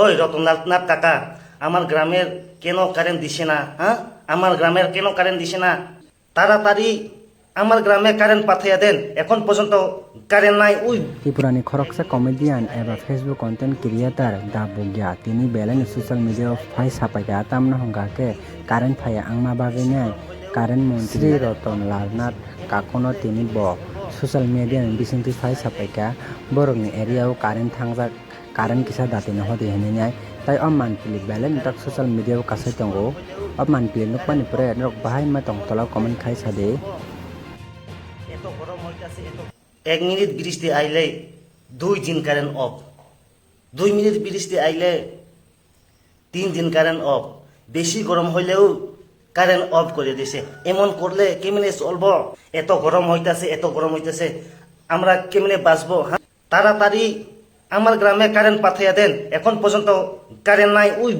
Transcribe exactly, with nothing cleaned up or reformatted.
ওই রতনলাল নাথ কাকা, আমার গ্রামের কেন কারেন্ট দিছে না? হ্যাঁ, আমার গ্রামের কেন কারেন্ট দিছে না? তাড়াতাড়ি আমার গ্রামে কারেন্ট পাঠাইয়া দেন, এখন পর্যন্ত কারেন্ট নাই। ওই Tripurani khoroksa comedian eba Facebook content creator Da Bugya tini belai no social media o phai sapaikha, tamno hwnkha khe current phaiya wngma bagwi nai current montri Roton Lal Nath Kakono tini bo social media ni bisingtwi phai sapaikha, borokni area o current thangjak, current kisa dati no hodi hinwi nai. Tai o manpili belai no tak social media o kasai tongo. O manpili nukmani pore norok bahai ma tong tola comment khai sa di. এত গরম হইতাছে, এত এক মিনিট বৃষ্টি আইলে দুই দিন current of, দুই মিনিট বৃষ্টি আইলে তিন দিন কারেন্ট অফ, বেশি গরম হইলেও কারেন্ট অফ করে দিছে। এমন করলে কেমনে চলবো? এত গরম হইতাছে, এত গরম হইতাছে, আমরা কেমনে বাঁচবো? হ্যাঁ, তাড়াতাড়ি আমার গ্রামে কারেন্ট পাঠাইয়া দেন, এখন পর্যন্ত কারেন্ট নাই। ওই